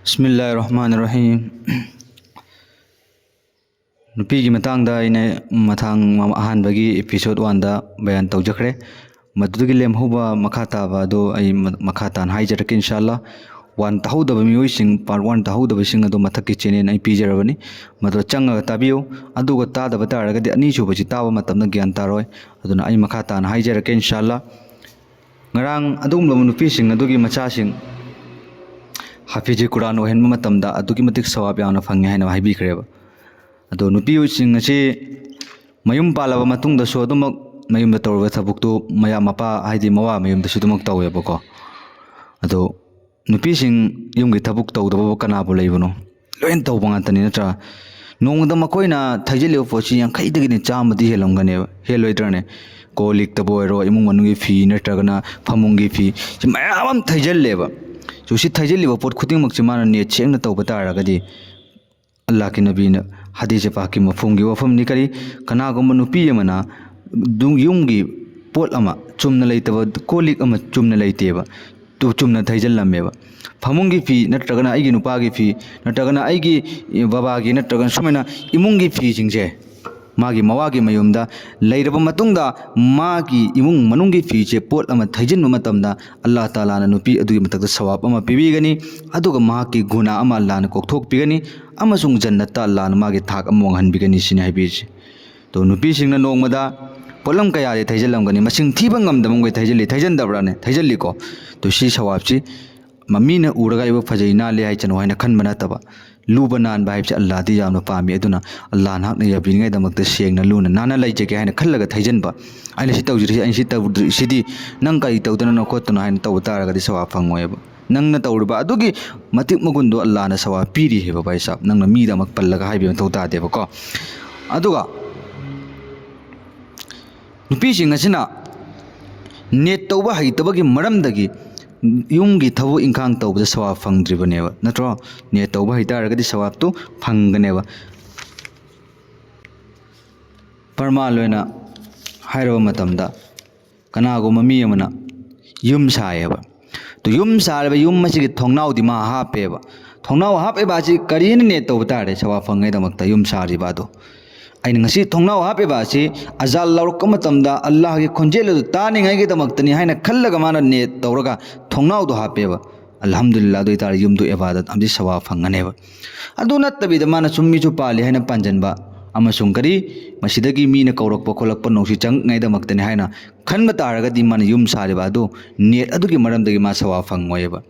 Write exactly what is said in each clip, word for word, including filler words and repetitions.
ꯕꯤꯁꯃꯤꯜꯂꯥꯍꯤꯔ ꯔꯍꯃꯥꯅꯤꯔ ꯔꯍꯤꯝ꯫ ꯅꯨꯄꯤꯒꯤ ꯃꯇꯥꯡꯗ ꯑꯩꯅ ꯃꯊꯥꯡ ꯑꯍꯥꯟꯕꯒꯤ episode one ꯗ ꯕꯌꯥꯟ ꯇꯧꯖꯈ꯭ꯔꯦ꯫ ꯃꯗꯨꯗꯒꯤ ꯂꯦꯝꯍꯧꯕ ꯃꯈꯥ ꯇꯥꯕ ꯑꯗꯨ ꯑꯩ ꯃ-, ꯃꯈꯥ ꯇꯥꯅ ꯍꯥꯏꯖꯔꯛꯀꯦ, ꯏꯟꯁꯥ ꯑꯜꯂꯥ꯫ One ꯇꯥꯍꯧꯗꯕ ꯃꯤꯑꯣꯏꯁꯤꯡ, part one ꯇꯥꯍꯧꯗꯕꯁꯤꯡ ꯑꯗꯨ ꯃꯊꯛꯀꯤ channel ꯑꯩ ꯄꯤꯖꯔꯕꯅꯤ, ꯃꯗꯨꯗ ꯆꯪꯉꯒ ꯇꯥꯕꯤꯌꯨ꯫ ꯑꯗꯨꯒ ꯇꯥꯗꯕ ꯇꯥꯔꯒꯗꯤ ꯑꯅꯤꯁꯨꯕꯁꯤ ꯇꯥꯕ ꯃꯇꯝꯗ ꯒ꯭ꯌꯥꯟ ꯇꯥꯔꯣꯏ꯫ ꯑꯗꯨꯅ ꯑꯩ ꯃꯈꯥ ꯇꯥꯅ ꯍꯥꯏꯖꯔꯛꯀꯦ, ꯏꯟꯁꯥ ꯑꯜꯂꯥ꯫ ꯉꯔꯥꯡ ꯑꯗꯨꯒꯨꯝꯂꯕ ꯅꯨꯄꯤꯁꯤꯡ ꯑꯗꯨꯒꯤ ꯃꯆꯥꯁꯤꯡ ꯍꯥꯐꯤꯖꯤ ꯀꯨꯔꯥꯟ ꯑꯣꯏꯍꯟꯕ ꯃꯇꯝꯗ ꯑꯗꯨꯛꯀꯤ ꯃꯇꯤꯛ ꯁꯋꯥꯕ ꯌꯥꯝꯅ ꯐꯪꯉꯦ ꯍꯥꯏꯅ ꯍꯥꯏꯕꯤꯈ꯭ꯔꯦꯕ꯫ ꯑꯗꯣ ꯅꯨꯄꯤꯁꯤꯡ ꯑꯁꯤ ꯃꯌꯨꯝ ꯄꯥꯜꯂꯕ ꯃꯇꯨꯡꯗꯁꯨ ꯑꯗꯨꯃꯛ ꯃꯌꯨꯝꯗ ꯇꯧꯔꯤꯕ ꯊꯕꯛꯇꯨ ꯃꯌꯥ-, ꯃꯄꯥ, ꯍꯥꯏꯗꯤ ꯃꯋꯥ ꯃꯌꯨꯝꯗꯁꯨ ꯑꯗꯨꯃꯛ ꯇꯧꯋꯦꯕꯀꯣ꯫ ꯑꯗꯣ ꯅꯨꯄꯤꯁꯤꯡ ꯌꯨꯝꯒꯤ ꯊꯕꯛ ꯇꯧꯗꯕꯕꯨ ꯀꯅꯥꯕꯨ ꯂꯩꯕꯅꯣ? ꯂꯣꯏꯅ ꯇꯧꯕ ꯉꯥꯛꯇꯅꯤ, ꯅꯠꯇ꯭ꯔꯥ? ꯅꯣꯡꯃꯗ ꯃꯈꯣꯏꯅ ꯊꯩꯖꯤꯜꯂꯤꯕ ꯄꯣꯠꯁꯤ ꯌꯥꯡꯈꯩꯗꯒꯤꯅ ꯆꯥꯝꯃꯗꯤ ꯍꯦꯜꯂꯝꯒꯅꯦꯕ, ꯍꯦꯜꯂꯣꯏꯗ꯭ꯔꯅꯦ? ꯀꯣꯜ ꯂꯤꯛꯇꯕꯨ ꯑꯣꯏꯔꯣ, ꯏꯃꯨꯡ ꯃꯅꯨꯡꯒꯤ ꯐꯤ ꯅꯠꯇ꯭ꯔꯒꯅ ꯐꯃꯨꯡꯒꯤ ꯐꯤ, ꯁꯤ ꯃꯌꯥꯝ ꯑꯃ ꯊꯩꯖꯤꯜꯂꯦꯕ꯫ ꯁꯤ ꯊꯩꯖꯤꯜꯂꯤꯕ ꯄꯣꯠ ꯈꯨꯗꯤꯡꯃꯛꯁꯤ ꯃꯥꯅ ꯅꯤꯌꯠ ꯁꯦꯡꯅ ꯇꯧꯕ ꯇꯥꯔꯒꯗꯤ, ꯑꯜꯂꯥꯍꯀꯤ ꯅꯕꯤꯅ ꯍꯗꯤꯁ ꯄꯥꯛꯀꯤ ꯃꯐꯍꯨꯝꯒꯤ ꯋꯥꯐꯝꯅꯤ꯫ ꯀꯔꯤ? ꯀꯅꯥꯒꯨꯝꯕ ꯅꯨꯄꯤ ꯑꯃꯅ ꯗꯨ-, ꯌꯨꯝꯒꯤ ꯄꯣꯠ ꯑꯃ, ꯆꯨꯝꯅ ꯂꯩꯇꯕ ꯀꯣꯜ ꯂꯤꯛ ꯑꯃ ꯆꯨꯝꯅ ꯂꯩꯇꯦꯕ, ꯇꯨ ꯆꯨꯝꯅ ꯊꯩꯖꯤꯜꯂꯝꯃꯦꯕ꯫ ꯐꯃꯨꯡꯒꯤ ꯐꯤ ꯅꯠꯇ꯭ꯔꯒꯅ ꯑꯩꯒꯤ ꯅꯨꯄꯥꯒꯤ ꯐꯤ ꯅꯠꯇ꯭ꯔꯒꯅ ꯑꯩꯒꯤ ꯕꯕꯥꯒꯤ ꯅꯠꯇ꯭ꯔꯒꯅ ꯁꯨꯃꯥꯏꯅ ꯏꯃꯨꯡꯒꯤ ꯐꯤꯁꯤꯡꯁꯦ ꯃꯥꯒꯤ ꯃꯋꯥꯒꯤ ꯃꯌꯨꯝꯗ ꯂꯩꯔꯕ ꯃꯇꯨꯡꯗ, ꯃꯥꯒꯤ ꯏꯃꯨꯡ ꯃꯅꯨꯡꯒꯤ ꯐꯤꯁꯦ ꯄꯣꯠ ꯑꯃ ꯊꯩꯖꯤꯟꯕ ꯃꯇꯝꯗ, ꯑꯜꯂꯥꯍ ꯇꯥꯂꯥꯅ ꯅꯨꯄꯤ ꯑꯗꯨꯒꯤ ꯃꯊꯛꯇ ꯁꯋꯥꯕ ꯑꯃ ꯄꯤꯕꯤꯒꯅꯤ, ꯑꯗꯨꯒ ꯃꯍꯥꯛꯀꯤ ꯒꯨꯅꯥ ꯑꯃ ꯑꯜꯂꯥꯍꯅ ꯀꯣꯛꯊꯣꯛꯄꯤꯒꯅꯤ, ꯑꯃꯁꯨꯡ ꯖꯟꯅꯠꯇ ꯑꯜꯂꯥꯍꯅ ꯃꯥꯒꯤ ꯊꯥꯛ ꯑꯃ ꯋꯥꯡꯍꯟꯕꯤꯒꯅꯤ ꯁꯤꯅꯤ ꯍꯥꯏꯕꯤꯔꯤꯁꯤ꯫ ꯇꯣ, ꯅꯨꯄꯤꯁꯤꯡꯅ ꯅꯣꯡꯃꯗ ꯄꯣꯠꯂꯝ ꯀꯌꯥꯗꯤ ꯊꯩꯖꯤꯜꯂꯝꯒꯅꯤ, ꯃꯁꯤꯡ ꯊꯤꯕ ꯉꯝꯗꯕ ꯃꯈꯩ ꯊꯩꯖꯤꯜꯂꯤ꯫ ꯊꯩꯖꯤꯟꯗꯕ꯭ꯔꯥꯅꯦ? ꯊꯩꯖꯤꯜꯂꯤꯀꯣ꯫ ꯇꯣ, ꯁꯤ ꯁꯋꯥꯕꯁꯤ ꯃ-, ꯃꯤꯅ ꯎꯔꯒ ꯑꯩꯕꯨ ꯐꯖꯩ ꯅꯥꯜꯂꯤ ꯍꯥꯏꯁꯅꯨ ꯍꯥꯏꯅ ꯈꯟꯕ ꯅꯠꯇꯕ, ꯂꯨꯕ ꯅꯥꯟꯕ ꯍꯥꯏꯕꯁꯤ ꯑꯜꯂꯥꯍꯗꯤ ꯌꯥꯝꯅ ꯄꯥꯝꯃꯤ꯫ ꯑꯗꯨꯅ ꯑꯜꯂꯥꯍꯅ ꯍꯛꯅ ꯌꯥꯕꯤꯅꯤꯡꯉꯥꯏꯗꯃꯛꯇ ꯁꯦꯡꯅ ꯂꯨꯅ ꯅꯥꯟꯅ ꯂꯩꯖꯒꯦ ꯍꯥꯏꯅ ꯈꯜꯂꯒ ꯊꯩꯖꯤꯟꯕ, ꯑꯩꯅ ꯁꯤ ꯇꯧꯖꯔꯤꯁꯤ, ꯑꯩꯅ ꯁꯤ ꯇꯧꯗ꯭ꯔꯤꯁꯤꯗꯤ ꯅꯪ ꯀꯔꯤ ꯇꯧꯗꯅꯅꯣ ꯈꯣꯠꯇꯅꯣ ꯍꯥꯏꯅ ꯇꯧꯕ ꯇꯥꯔꯒꯗꯤ ꯁꯋꯥꯕ ꯐꯪꯉꯣꯏꯕ꯫ ꯅꯪꯅ ꯇꯧꯔꯤꯕ ꯑꯗꯨꯒꯤ ꯃꯇꯤꯛ ꯃꯒꯨꯟꯗꯣ ꯑꯜꯂꯥꯍꯅ ꯁꯋꯥꯕ ꯄꯤꯔꯤ ꯍꯥꯏꯕ, ꯚꯥꯏ ꯁꯥꯍꯕ꯫ ꯅꯪꯅ ꯃꯤꯗꯃꯛ ꯄꯜꯂꯒ ꯍꯥꯏꯕ ꯃꯊꯧ ꯇꯥꯗꯦꯕꯀꯣ꯫ ꯑꯗꯨꯒ ꯅꯨꯄꯤꯁꯤꯡ ꯑꯁꯤꯅ ꯅꯤꯌꯠ ꯇꯧꯕ ꯍꯩꯇꯕꯒꯤ ꯃꯔꯝꯗꯒꯤ ꯌꯨꯝꯒꯤ ꯊꯕꯛ ꯏꯪꯈꯥꯡ ꯇꯧꯕꯗ ꯁꯋꯥꯕ ꯐꯪꯗ꯭ꯔꯤꯕꯅꯦꯕ, ꯅꯠꯇ꯭ꯔꯣ? ꯅꯤꯌꯠ ꯇꯧꯕ ꯍꯩꯇꯥꯔꯒꯗꯤ ꯁꯋꯥꯕꯇꯨ ꯐꯪꯒꯅꯦꯕ꯫ ꯄ꯭ꯔꯃꯥꯟ ꯑꯣꯏꯅ ꯍꯥꯏꯔꯕ ꯃꯇꯝꯗ, ꯀꯅꯥꯒꯨꯝꯕ ꯃꯤ ꯑꯃꯅ ꯌꯨꯝ ꯁꯥꯏꯌꯦꯕ, ꯇꯨ ꯌꯨꯝ ꯁꯥꯔꯤꯕ ꯌꯨꯝ ꯑꯁꯤꯒꯤ ꯊꯣꯡꯅꯥꯎꯗꯤ ꯃꯥ ꯍꯥꯞꯄꯦꯕ꯫ ꯊꯣꯡꯅꯥꯎ ꯍꯥꯞꯄꯤꯕ ꯑꯁꯤ ꯀꯔꯤꯅ ꯅꯦꯠ ꯇꯧꯕ ꯇꯥꯔꯦ? ꯁꯋꯥꯞ ꯐꯪꯉꯩꯗꯃꯛꯇ ꯌꯨꯝ ꯁꯥꯔꯤꯕ ꯑꯗꯣ꯫ ꯑꯩꯅ ꯉꯁꯤ ꯊꯣꯡꯅꯥꯎ ꯍꯥꯞꯄꯤꯕ ꯑꯁꯤ ꯑꯖꯥꯟ ꯂꯧꯔꯛꯄ ꯃꯇꯝꯗ ꯑꯜꯂꯥꯍꯒꯤ ꯈꯣꯟꯖꯦꯜ ꯑꯗꯨ ꯇꯥꯅꯤꯡꯉꯥꯏꯒꯤꯗꯃꯛꯇꯅꯤ ꯍꯥꯏꯅ ꯈꯜꯂꯒ ꯃꯥꯅ ꯅꯦꯠ ꯇꯧꯔꯒ ꯊꯣꯡꯅꯥꯎꯗꯣ ꯍꯥꯞꯄꯦꯕ꯫ ꯑꯜꯍꯝꯗꯨꯂꯤꯜꯂꯥ, ꯑꯗꯨ ꯑꯣꯏꯇꯥꯔꯗꯤ ꯌꯨꯝꯗꯨ ꯏꯕꯥꯗꯠ ꯑꯃꯗꯤ ꯁꯋꯥꯞ ꯐꯪꯒꯅꯦꯕ꯫ ꯑꯗꯨ ꯅꯠꯇꯕꯤꯗ ꯃꯥꯅ ꯁꯨꯝ ꯃꯤꯁꯨ ꯄꯥꯜꯂꯤ ꯍꯥꯏꯅ ꯄꯥꯟꯁꯤꯟꯕ ꯑꯃꯁꯨꯡ ꯀꯔꯤ, ꯃꯁꯤꯗꯒꯤ ꯃꯤꯅ ꯀꯧꯔꯛꯄ ꯈꯣꯠꯂꯛꯄ ꯅꯣꯡꯁꯤ ꯆꯪꯉꯛꯅꯉꯥꯏꯗꯃꯛꯇꯅꯤ ꯍꯥꯏꯅ ꯈꯟꯕ ꯇꯥꯔꯒꯗꯤ ꯃꯥꯅ ꯌꯨꯝ ꯁꯥꯔꯤꯕ ꯑꯗꯨ ꯅꯦꯠ ꯑꯗꯨꯒꯤ ꯃꯔꯝꯗꯒꯤ ꯃꯥ ꯁꯋꯥꯞ ꯐꯪꯉꯣꯏꯑꯕ꯫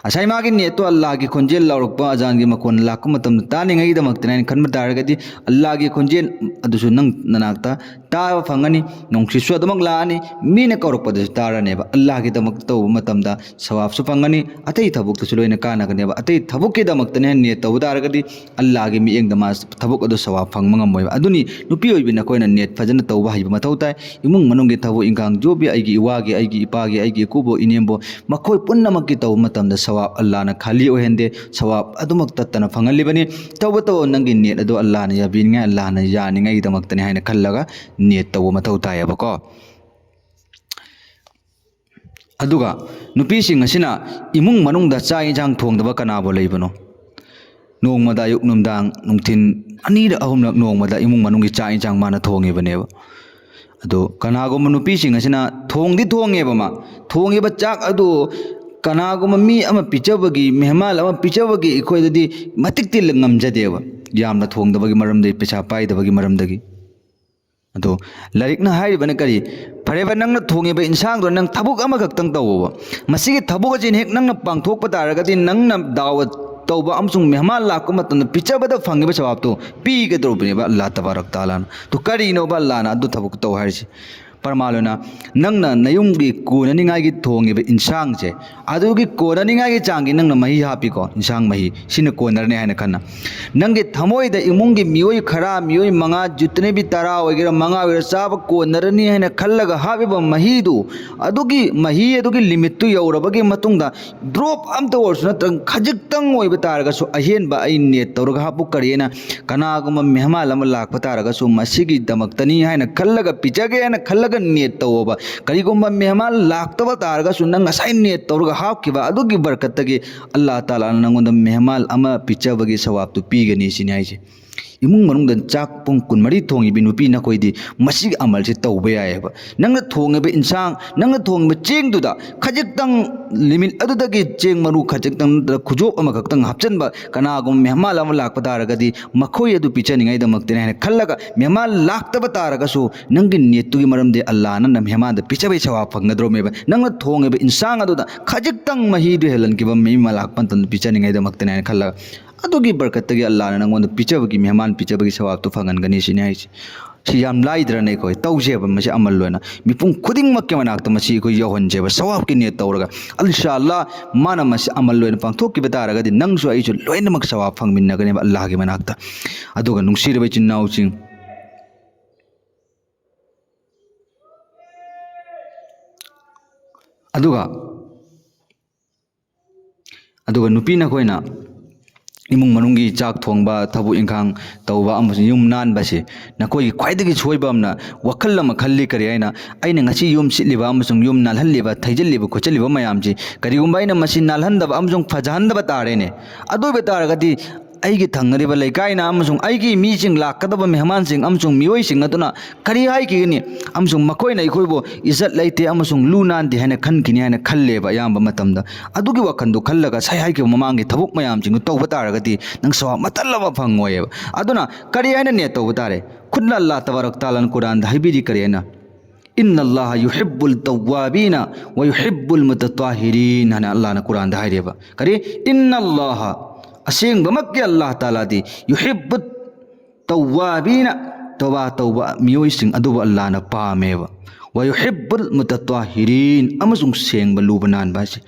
ꯉꯁꯥꯏ ꯃꯥꯒꯤ ꯅꯦꯠꯇꯣ ꯑꯜꯂꯥꯍꯒꯤ ꯈꯣꯟꯖꯦꯜ ꯂꯥꯎꯔꯛꯄ, ꯑꯖꯥꯟꯒꯤ ꯃꯈꯣꯟ ꯂꯥꯛꯄ ꯃꯇꯝꯗ ꯇꯥꯅꯤꯡꯉꯥꯏꯒꯤꯗꯃꯛꯇꯅꯤ ꯍꯥꯏꯅ ꯈꯟꯕ ꯇꯥꯔꯒꯗꯤ ꯑꯜꯂꯥꯍꯒꯤ ꯈꯣꯟꯖꯦꯜ ꯑꯗꯨꯁꯨ ꯅꯪ ꯅꯅꯥꯛꯇ ꯇꯥꯕ ꯐꯪꯒꯅꯤ, ꯅꯣꯡꯁꯤꯁꯨ ꯑꯗꯨꯃꯛ ꯂꯥꯛꯑꯅꯤ, ꯃꯤꯅ ꯀꯧꯔꯛꯄꯗꯁꯨ ꯇꯥꯔꯅꯦꯕ꯫ ꯑꯜꯂꯥꯍꯒꯤꯗꯃꯛꯇ ꯇꯧꯕ ꯃꯇꯝꯗ ꯁꯋꯥꯞꯁꯨ ꯐꯪꯒꯅꯤ, ꯑꯇꯩ ꯊꯕꯛꯇꯁꯨ ꯂꯣꯏꯅ ꯀꯥꯟꯅꯒꯅꯦꯕ꯫ ꯑꯇꯩ ꯊꯕꯛꯀꯤꯗꯃꯛꯇꯅꯦ ꯅꯦꯠ ꯇꯧꯕ ꯇꯥꯔꯒꯗꯤ ꯑꯜꯂꯥꯍꯒꯤ ꯃꯤꯠꯌꯦꯡꯗ ꯃꯥ ꯊꯕꯛ ꯑꯗꯨ ꯁꯋꯥꯞ ꯐꯪꯕ ꯉꯝꯃꯣꯏꯕ꯫ ꯑꯗꯨꯅꯤ ꯅꯨꯄꯤ ꯑꯣꯏꯕꯤ ꯅꯈꯣꯏꯅ ꯅꯦꯠ ꯐꯖꯅ ꯇꯧꯕ ꯍꯩꯕ ꯃꯊꯧ ꯇꯥꯏ꯫ ꯏꯃꯨꯡ ꯃꯅꯨꯡꯒꯤ ꯊꯕꯛ ꯏꯟꯈꯥꯡ, ꯖꯣꯕꯤ, ꯑꯩꯒꯤ ꯏꯋꯥꯒꯤ, ꯑꯩꯒꯤ ꯏꯄꯥꯒꯤ, ꯑꯩꯒꯤ ꯏꯀꯨꯕꯣꯛ ꯏꯅꯦꯝꯕꯣꯛ, ꯃꯈꯣꯏ ꯄꯨꯝꯅꯃꯛꯀꯤ ꯇꯧꯕ ꯃꯇꯝꯗ ꯁꯋꯥꯞ ꯑꯜꯂꯥꯍꯅ ꯈꯥꯂꯤ ꯑꯣꯏꯍꯟꯗꯦ, ꯁꯋꯥꯞ ꯑꯗꯨꯃꯛ ꯇꯠꯇꯅ ꯐꯪꯍꯜꯂꯤꯕꯅꯤ꯫ ꯇꯧꯕ ꯇꯧꯕ ꯅꯪꯒꯤ ꯅꯦꯠ ꯑꯗꯨ ꯑꯜꯂꯥꯍꯅ ꯌꯥꯕꯤꯅꯤꯡꯉꯥꯏ, ꯑꯜꯂꯥꯍꯅ ꯌꯥꯅꯤꯡꯉꯥꯏꯒꯤꯗꯃꯛꯇꯅꯤ ꯍꯥꯏꯅ ꯈꯜꯂꯒ ꯅꯦꯠ ꯇꯧꯕ ꯃꯊꯧ ꯇꯥꯏꯌꯦꯕꯀꯣ꯫ ꯑꯗꯨꯒ ꯅꯨꯄꯤꯁꯤꯡ ꯑꯁꯤꯅ ꯏꯃꯨꯡ ꯃꯅꯨꯡꯗ ꯆꯥꯛ ꯏꯟꯁꯥꯡ ꯊꯣꯡꯗꯕ ꯀꯅꯥꯕꯨ ꯂꯩꯕꯅꯣ? ꯅꯣꯡꯃꯗ ꯑꯌꯨꯛ, ꯅꯨꯡꯗꯥꯡ, ꯅꯨꯡꯊꯤꯟ ꯑꯅꯤꯔꯛ ꯑꯍꯨꯝꯂꯛ ꯅꯣꯡꯃꯗ ꯏꯃꯨꯡ ꯃꯅꯨꯡꯒꯤ ꯆꯥꯛ ꯏꯟꯁꯥꯡ ꯃꯥꯅ ꯊꯣꯡꯉꯤꯕꯅꯦꯕ꯫ ꯑꯗꯣ ꯀꯅꯥꯒꯨꯝꯕ ꯅꯨꯄꯤꯁꯤꯡ ꯑꯁꯤꯅ ꯊꯣꯡꯗꯤ ꯊꯣꯡꯉꯦꯕ, ꯃꯥ ꯊꯣꯡꯉꯤꯕ ꯆꯥꯛ ꯑꯗꯨ ꯀꯅꯥꯒꯨꯝꯕ ꯃꯤ ꯑꯃ ꯄꯤꯖꯕꯒꯤ, ꯃꯦꯍꯃꯥꯟ ꯑꯃ ꯄꯤꯖꯕꯒꯤ ꯑꯩꯈꯣꯏꯗꯗꯤ ꯃꯇꯤꯛꯇꯤ ꯉꯝꯖꯗꯦꯕ, ꯌꯥꯝꯅ ꯊꯣꯡꯗꯕꯒꯤ ꯃꯔꯝꯗꯒꯤ, ꯄꯩꯁꯥ ꯄꯥꯏꯗꯕꯒꯤ ꯃꯔꯝꯗꯒꯤ꯫ ꯑꯗꯣ ꯂꯥꯏꯔꯤꯛꯅ ꯍꯥꯏꯔꯤꯕꯅ ꯀꯔꯤ? ꯐꯔꯦꯕ, ꯅꯪꯅ ꯊꯣꯡꯉꯤꯕ ꯏꯟꯁꯥꯡꯗꯣ ꯅꯪ ꯊꯕꯛ ꯑꯃꯈꯛꯇꯪ ꯇꯧꯑꯣꯕ꯫ ꯃꯁꯤꯒꯤ ꯊꯕꯛ ꯑꯁꯤ ꯍꯦꯛ ꯅꯪꯅ ꯄꯥꯡꯊꯣꯛꯄ ꯇꯥꯔꯒꯗꯤ ꯅꯪꯅ ꯗꯥꯋꯠ ꯇꯧꯕ ꯑꯃꯁꯨꯡ ꯃꯦꯍꯃꯥꯟ ꯂꯥꯛꯄ ꯃꯇꯝꯗ ꯄꯤꯖꯕꯗ ꯐꯪꯉꯤꯕ ꯁꯋꯥꯕꯇꯣ ꯄꯤꯒꯗꯧꯔꯤꯕꯅꯦꯕ ꯑꯜꯂꯥꯍ ꯇꯕꯥꯔꯛ ꯇꯥꯂꯥꯅ꯫ ꯑꯗꯨ ꯀꯔꯤꯅꯣꯕ ꯑꯜꯂꯥꯍꯅ ꯑꯗꯨ ꯊꯕꯛ ꯇꯧ ꯍꯥꯏꯔꯤꯁꯤ? ꯄ꯭ꯔꯃꯥꯟ ꯑꯣꯏꯅ, ꯅꯪꯅ ꯅꯌꯨꯝꯒꯤ ꯀꯣꯟꯅꯅꯤꯡꯉꯥꯏꯒꯤ ꯊꯣꯡꯉꯤꯕ ꯏꯟꯁꯥꯡꯁꯦ, ꯑꯗꯨꯒꯤ ꯀꯣꯟꯅꯅꯤꯡꯉꯥꯏꯒꯤ ꯆꯥꯡꯒꯤ ꯅꯪꯅ ꯃꯍꯤ ꯍꯥꯞꯄꯤꯀꯣ, ꯏꯟꯁꯥꯡ ꯃꯍꯤ, ꯁꯤꯅ ꯀꯣꯟꯅꯔꯅꯤ ꯍꯥꯏꯅ ꯈꯟꯅ꯫ ꯅꯪꯒꯤ ꯊꯃꯣꯏꯗ ꯏꯃꯨꯡꯒꯤ ꯃꯤꯑꯣꯏ ꯈꯔ, ꯃꯤꯑꯣꯏ ꯃꯉꯥ, ꯖꯤꯇꯅꯦꯕꯤ ꯇꯔꯥ ꯑꯣꯏꯒꯦꯔꯥ, ꯃꯉꯥ ꯑꯣꯏꯒꯦꯔꯥ, ꯆꯥꯕ ꯀꯣꯟꯅꯔꯅꯤ ꯍꯥꯏꯅ ꯈꯜꯂꯒ ꯍꯥꯞꯄꯤꯕ ꯃꯍꯤꯗꯨ, ꯑꯗꯨꯒꯤ ꯃꯍꯤ ꯑꯗꯨꯒꯤ ꯂꯤꯃꯤꯠꯇꯨ ꯌꯧꯔꯕꯒꯤ ꯃꯇꯨꯡꯗ ꯗ꯭ꯔꯣꯞ ꯑꯝꯇ ꯑꯣꯏꯔꯁꯨ ꯅꯠꯇ꯭ꯔꯒ ꯈꯖꯤꯛꯇꯪ ꯑꯣꯏꯕ ꯇꯥꯔꯒꯁꯨ ꯑꯍꯦꯟꯕ ꯑꯩ ꯅꯦꯠ ꯇꯧꯔꯒ ꯍꯥꯞꯄꯨ꯫ ꯀꯔꯤꯅ? ꯀꯅꯥꯒꯨꯝꯕ ꯃꯦꯍꯃꯥꯟ ꯑꯃ ꯂꯥꯛꯄ ꯇꯥꯔꯒꯁꯨ ꯃꯁꯤꯒꯤꯗꯃꯛꯇꯅꯤ ꯍꯥꯏꯅ ꯈꯜꯂꯒ ꯄꯤꯖꯒꯦ ꯍꯥꯏꯅ ꯈꯜꯂꯒ ꯅꯦꯠ ꯇꯧꯑꯣꯕ꯫ ꯀꯔꯤꯒꯨꯝꯕ ꯃꯦꯍꯃꯥꯟ ꯂꯥꯛꯇꯕ ꯇꯥꯔꯒꯁꯨ, ꯅꯪ ꯉꯁꯥꯏ ꯅꯦꯠ ꯇꯧꯔꯒ ꯍꯥꯞꯈꯤꯕ ꯑꯗꯨꯒꯤ ꯕꯔꯀꯠꯇꯒꯤ ꯑꯜꯂꯥꯍ ꯇꯥꯂꯥꯅ ꯅꯪꯉꯣꯟꯗ ꯃꯦꯍꯃꯥꯟ ꯑꯃ ꯄꯤꯖꯕꯒꯤ ꯁꯋꯥꯕꯇꯨ ꯄꯤꯒꯅꯤ ꯁꯤꯅꯤ ꯍꯥꯏꯁꯦ꯫ ꯏꯃꯨꯡ ꯃꯅꯨꯡꯗ ꯆꯥꯛ ꯄꯨꯡ ꯀꯨꯟꯃꯔꯤ ꯊꯣꯡꯉꯤꯕꯤ ꯅꯨꯄꯤ ꯅꯈꯣꯏꯗꯤ ꯃꯁꯤꯒꯤ ꯑꯃꯜꯁꯦ ꯇꯧꯕ ꯌꯥꯏꯑꯕ꯫ ꯅꯪꯅ ꯊꯣꯡꯉꯤꯕ ꯏꯟꯁꯥꯡ, ꯅꯪꯅ ꯊꯣꯡꯉꯤꯕ ꯆꯦꯡꯗꯨꯗ ꯈꯖꯤꯛꯇꯪ, ꯂꯤꯃꯤꯠ ꯑꯗꯨꯗꯒꯤ ꯆꯦꯡ ꯃꯔꯨ ꯈꯖꯤꯛꯇꯪ ꯅꯠꯇ꯭ꯔꯒ ꯈꯨꯖꯣꯞ ꯑꯃꯈꯛꯇꯪ ꯍꯥꯞꯆꯤꯟꯕ, ꯀꯅꯥꯒꯨꯝꯕ ꯃꯦꯍꯃꯥꯟ ꯑꯃ ꯂꯥꯛꯄ ꯇꯥꯔꯒꯗꯤ ꯃꯈꯣꯏ ꯑꯗꯨ ꯄꯤꯖꯅꯤꯡꯉꯥꯏꯗꯃꯛꯇꯅꯤ ꯍꯥꯏꯅ ꯈꯜꯂꯒ, ꯃꯦꯍꯃꯥꯟ ꯂꯥꯛꯇꯕ ꯇꯥꯔꯒꯁꯨ ꯅꯪꯒꯤ ꯅꯦꯠꯇꯨꯒꯤ ꯃꯔꯝꯗꯤ ꯑꯜꯂꯥꯍꯅ ꯅꯪ ꯃꯦꯍꯃꯥꯟꯗ ꯄꯤꯖꯕꯒꯤ ꯁꯋꯥꯕ ꯐꯪꯒꯗ꯭ꯔꯣꯃꯦꯕ꯫ ꯅꯪꯅ ꯊꯣꯡꯉꯤꯕ ꯏꯟꯁꯥꯡ ꯑꯗꯨꯗ ꯈꯖꯤꯛꯇꯪ ꯃꯍꯤꯗꯨ ꯍꯦꯜꯍꯟꯈꯤꯕ, ꯃꯤ ꯑꯃ ꯂꯥꯛꯄ ꯃꯇꯝꯗ ꯄꯤꯖꯅꯤꯡꯉꯥꯏꯗꯃꯛꯇꯅꯤ ꯍꯥꯏꯅ ꯈꯜꯂꯒ, ꯑꯗꯨꯒꯤ ꯕꯔꯀꯠꯇꯒꯤ ꯑꯜꯂꯥꯍꯅ ꯅꯪꯉꯣꯟꯗ ꯄꯤꯖꯕꯒꯤ, ꯃꯦꯍꯃꯥꯟ ꯄꯤꯖꯕꯒꯤ ꯁꯋꯥꯕꯇꯨ ꯐꯪꯍꯟꯒꯅꯤ ꯁꯤꯅꯤ ꯍꯥꯏꯁꯦ꯫ ꯁꯤ ꯌꯥꯝ ꯂꯥꯏꯗ꯭ꯔꯅꯦ? ꯑꯩꯈꯣꯏ ꯇꯧꯁꯦꯕ ꯃꯁꯤ ꯑꯃꯜ ꯑꯣꯏꯅ꯫ ꯃꯤꯄꯨꯝ ꯈꯨꯗꯤꯡꯃꯛꯀꯤ ꯃꯅꯥꯛꯇ ꯃꯁꯤ ꯑꯩꯈꯣꯏ ꯌꯧꯍꯟꯁꯦꯕ, ꯁꯋꯥꯕꯀꯤ ꯅꯤꯌꯠ ꯇꯧꯔꯒ꯫ ꯏꯟꯁꯥ ꯑꯜꯂꯥꯍ, ꯃꯥꯅ ꯃꯁꯤ ꯑꯃꯜ ꯑꯣꯏꯅ ꯄꯥꯡꯊꯣꯛꯈꯤꯕ ꯇꯥꯔꯒꯗꯤ ꯅꯪꯁꯨ ꯑꯩꯁꯨ ꯂꯣꯏꯅꯃꯛ ꯁꯋꯥꯕ ꯐꯪꯃꯤꯟꯅꯒꯅꯦꯕ ꯑꯜꯂꯥꯍꯒꯤ ꯃꯅꯥꯛꯇ꯫ ꯑꯗꯨꯒ ꯅꯨꯡꯁꯤꯔꯕ ꯏꯆꯤꯟ ꯏꯅꯥꯎꯁꯤꯡ, ꯑꯗꯨꯒ ꯑꯗꯨꯒ ꯅꯨꯄꯤ ꯅꯈꯣꯏꯅ ꯏꯃꯨꯡ ꯃꯅꯨꯡꯒꯤ ꯆꯥꯛ ꯊꯣꯡꯕ, ꯊꯕꯛ ꯏꯪꯈꯥꯡ ꯇꯧꯕ ꯑꯃꯁꯨꯡ ꯌꯨꯝ ꯅꯥꯟꯕꯁꯤ ꯅꯈꯣꯏꯒꯤ ꯈ꯭ꯋꯥꯏꯗꯒꯤ ꯁꯣꯏꯕ ꯑꯃꯅ, ꯋꯥꯈꯜ ꯑꯃ ꯈꯜꯂꯤ, ꯀꯔꯤ ꯍꯥꯏꯅ, "ꯑꯩꯅ ꯉꯁꯤ ꯌꯨꯝ ꯁꯤꯠꯂꯤꯕ ꯑꯃꯁꯨꯡ ꯌꯨꯝ ꯅꯥꯜꯍꯜꯂꯤꯕ, ꯊꯩꯖꯤꯜꯂꯤꯕ ꯈꯣꯠꯆꯤꯜꯂꯤꯕ ꯃꯌꯥꯝꯁꯤ, ꯀꯔꯤꯒꯨꯝꯕ ꯑꯩꯅ ꯃꯁꯤ ꯅꯥꯜꯍꯟꯗꯕ ꯑꯃꯁꯨꯡ ꯐꯖꯍꯟꯗꯕ ꯇꯥꯔꯦꯅꯦ, ꯑꯗꯨ ꯑꯣꯏꯕ ꯇꯥꯔꯒꯗꯤ ꯑꯩꯒꯤ ꯊꯪꯅꯔꯤꯕ ꯂꯩꯀꯥꯏꯅ ꯑꯃꯁꯨꯡ ꯑꯩꯒꯤ ꯃꯤꯁꯤꯡ, ꯂꯥꯛꯀꯗꯕ ꯃꯦꯍꯃꯥꯟꯁꯤꯡ ꯑꯃꯁꯨꯡ ꯃꯤꯑꯣꯏꯁꯤꯡ ꯑꯗꯨꯅ ꯀꯔꯤ ꯍꯥꯏꯈꯤꯒꯅꯤ? ꯑꯃꯁꯨꯡ ꯃꯈꯣꯏꯅ ꯑꯩꯈꯣꯏꯕꯨ ꯏꯖꯠ ꯂꯩꯇꯦ ꯑꯃꯁꯨꯡ ꯂꯨ ꯅꯥꯟꯗꯦ ꯍꯥꯏꯅ ꯈꯟꯈꯤꯅꯤ" ꯍꯥꯏꯅ ꯈꯜꯂꯦꯕ ꯑꯌꯥꯝꯕ ꯃꯇꯝꯗ꯫ ꯑꯗꯨꯒꯤ ꯋꯥꯈꯜꯗꯣ ꯈꯜꯂꯒ ꯉꯁꯥꯏ ꯍꯥꯏꯈꯤꯕ ꯃꯃꯥꯡꯒꯤ ꯊꯕꯛ ꯃꯌꯥꯝꯁꯤꯡꯗꯨ ꯇꯧꯕ ꯇꯥꯔꯒꯗꯤ ꯅꯪ ꯁꯋꯥꯕ ꯃꯇꯜ ꯑꯃ ꯐꯪꯉꯣꯏꯑꯕ꯫ ꯑꯗꯨꯅ ꯀꯔꯤ ꯍꯥꯏꯅ ꯅꯦꯠ ꯇꯧꯕ ꯇꯥꯔꯦ? ꯈꯨꯠꯅ ꯑꯜꯂꯥꯍ ꯇꯕꯥꯔꯛ ꯇꯥꯂꯥꯅ ꯀꯨꯔꯥꯟꯗ ꯍꯥꯏꯕꯤꯔꯤ ꯀꯔꯤ ꯍꯥꯏꯅ? "ꯏꯟꯅ ꯑꯜꯂꯥꯍ ꯌꯨꯍꯤꯕꯨꯜ ꯇꯧꯋꯥꯕꯤꯅ ꯋ ꯌꯨꯍꯤꯕꯨꯜ ꯃꯨꯇꯠꯇꯥꯍꯤꯔꯤꯟ" ꯍꯥꯏꯅ ꯑꯜꯂꯥꯍꯅ ꯀꯨꯔꯥꯟꯗ ꯍꯥꯏꯔꯦꯕ꯫ ꯀꯔꯤ? "ꯏꯟꯅ ꯑꯜꯂꯥꯍ", ꯑꯁꯦꯡꯕꯃꯛꯀꯤ ꯑꯜꯂꯥꯍ ꯇꯥꯂꯥꯗꯤ, "ꯌꯨꯍꯤꯕꯨꯠ ꯇꯧꯋꯥꯕꯤꯅ", ꯇꯧꯕꯥ ꯇꯧꯕ ꯃꯤꯑꯣꯏꯁꯤꯡ ꯑꯗꯨꯕꯨ ꯑꯜꯂꯥꯍꯅ ꯄꯥꯝꯃꯦꯕ꯫ "ꯋ ꯌꯨꯍꯤꯕꯨꯜ ꯃꯨꯇꯠꯇꯥꯍꯤꯔꯤꯟ", ꯑꯃꯁꯨꯡ ꯁꯦꯡꯕ, ꯂꯨꯕ ꯅꯥꯟꯕ ꯍꯥꯏꯁꯦ꯫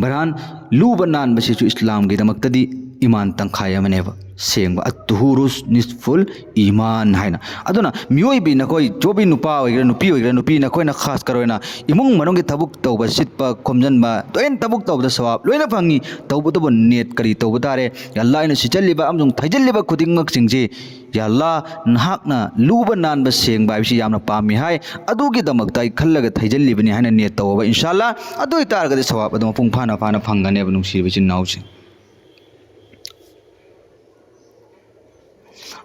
ꯕꯔꯍꯥꯟ, ꯂꯨꯕ ꯅꯥꯟꯕꯁꯤꯁꯨ ꯏꯁꯂꯥꯝꯒꯤꯗꯃꯛꯇꯗꯤ ꯏꯃꯥꯟ ꯇꯪꯈꯥꯏ ꯑꯃꯅꯦꯕ ꯁꯦꯡꯕ, ꯑꯠ-ꯇꯨꯍꯨꯔꯨ ꯅꯤꯁꯐꯨꯜ ꯏꯃꯥꯟ ꯍꯥꯏꯅ꯫ ꯑꯗꯨꯅ ꯃꯤꯑꯣꯏꯕꯤ ꯅꯈꯣꯏ, ꯖꯣꯕꯤ ꯅꯨꯄꯥ ꯑꯣꯏꯒꯦꯔꯥ ꯅꯨꯄꯤ ꯑꯣꯏꯒꯦꯔꯥ, ꯅꯨꯄꯤ ꯅꯈꯣꯏꯅ ꯈꯥꯁ ꯀꯔ ꯑꯣꯏꯅ ꯏꯃꯨꯡ ꯃꯅꯨꯡꯒꯤ ꯊꯕꯛ ꯇꯧꯕ, ꯁꯤꯠꯄ, ꯈꯣꯝꯖꯤꯟꯕ, ꯂꯣꯏꯅ ꯊꯕꯛ ꯇꯧꯕꯗ ꯁꯋꯥꯕ ꯂꯣꯏꯅ ꯐꯪꯉꯤ꯫ ꯇꯧꯕꯇꯕꯨ ꯅꯤꯌꯠ ꯀꯔꯤ ꯇꯧꯕ ꯇꯥꯔꯦ? ꯌꯥ ꯑꯜꯂꯥ, ꯑꯩꯅ ꯁꯤꯠꯆꯜꯂꯤꯕ ꯑꯃꯁꯨꯡ ꯊꯩꯖꯤꯜꯂꯤꯕ ꯈꯨꯗꯤꯡꯃꯛꯁꯤꯡꯁꯤ, ꯌꯥ ꯑꯜꯂꯥ, ꯅꯍꯥꯛꯅ ꯂꯨꯕ ꯅꯥꯟꯕ ꯁꯦꯡꯕ ꯍꯥꯏꯕꯁꯤ ꯌꯥꯝꯅ ꯄꯥꯝꯃꯤ ꯍꯥꯏ, ꯑꯗꯨꯒꯤꯗꯃꯛꯇ ꯑꯩ ꯈꯜꯂꯒ ꯊꯩꯖꯤꯜꯂꯤꯕꯅꯤ ꯍꯥꯏꯅ ꯅꯤꯌꯠ ꯇꯧꯕ, ꯏꯟꯁꯥ ꯑꯜꯂꯥ꯫ ꯑꯗꯨ ꯑꯣꯏꯇꯥꯔꯒꯗꯤ ꯁꯋꯥꯕ ꯑꯗꯨ ꯃꯄꯨꯡ ꯐꯥꯅ ꯐꯥꯅ ꯐꯪꯒꯅꯦꯕ, ꯅꯨꯡꯁꯤꯔꯤꯕ ꯏꯆꯤꯟ ꯏꯅꯥꯎꯁꯤꯡ꯫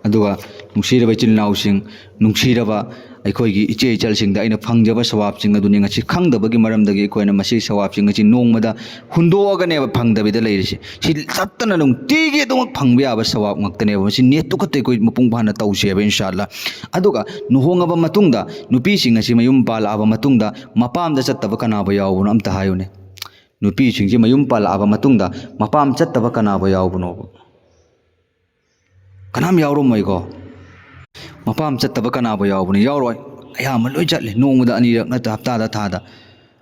ꯑꯗꯨꯒ ꯅꯨꯡꯁꯤꯔꯕ ꯏꯆꯤꯜ ꯏꯅꯥꯎꯁꯤꯡ, ꯅꯨꯡꯁꯤꯔꯕ ꯑꯩꯈꯣꯏꯒꯤ ꯏꯆꯦ ꯏꯆꯜꯁꯤꯡꯗ ꯑꯩꯅ ꯐꯪꯖꯕ ꯁꯋꯥꯕꯁꯤꯡ ꯑꯗꯨꯅꯤ꯫ ꯉꯁꯤ ꯈꯪꯗꯕꯒꯤ ꯃꯔꯝꯗꯒꯤ ꯑꯩꯈꯣꯏꯅ ꯃꯁꯤ ꯁꯋꯥꯕꯁꯤꯡ ꯑꯁꯤ ꯅꯣꯡꯃꯗ ꯍꯨꯟꯗꯣꯛꯑꯒꯅꯦꯕ ꯐꯪꯗꯕꯤꯗ ꯂꯩꯔꯤꯁꯤ꯫ ꯁꯤ ꯆꯠꯇꯅ ꯅꯨꯡꯇꯤꯒꯤ ꯑꯗꯨꯃꯛ ꯐꯪꯕ ꯌꯥꯕ ꯁꯋꯥꯕ ꯉꯥꯛꯇꯅꯦꯕ꯫ ꯃꯁꯤ ꯅꯤꯌꯠꯇꯨ ꯈꯛꯇ ꯑꯩꯈꯣꯏ ꯃꯄꯨꯡ ꯐꯥꯅ ꯇꯧꯁꯦꯕ, ꯏꯟꯁꯥ ꯑꯜꯂꯥ꯫ ꯑꯗꯨꯒ ꯂꯨꯍꯣꯡꯉꯕ ꯃꯇꯨꯡꯗ ꯅꯨꯄꯤꯁꯤꯡ ꯑꯁꯤ ꯃꯌꯨꯝ ꯄꯥꯜꯂꯛꯑꯕ ꯃꯇꯨꯡꯗ ꯃꯄꯥꯝꯗ ꯆꯠꯇꯕ ꯀꯅꯥꯕꯨ ꯌꯥꯎꯕꯅꯣ ꯑꯝꯇ ꯍꯥꯏꯌꯨꯅꯦ꯫ ꯅꯨꯄꯤꯁꯤꯡꯁꯤ ꯃꯌꯨꯝ ꯄꯥꯜꯂꯛꯑꯕ ꯃꯇꯨꯡꯗ ꯃꯄꯥꯝ ꯆꯠꯇꯕ ꯀꯅꯥꯕꯨ ꯌꯥꯎꯕꯅꯣꯕ? ꯀꯅꯥꯝ ꯌꯥꯎꯔꯝꯃꯣꯏꯀꯣ꯫ ꯃꯄꯥꯝ ꯆꯠꯇꯕ ꯀꯅꯥꯕꯨ ꯌꯥꯎꯕꯅꯣ? ꯌꯥꯎꯔꯣꯏ꯫ ꯑꯌꯥꯝꯕ ꯂꯣꯏ ꯆꯠꯂꯦ, ꯅꯣꯡꯃꯗ ꯑꯅꯤꯔꯛ ꯅꯠꯇ꯭ꯔ ꯍꯞꯇꯥꯗ, ꯊꯥꯗ꯫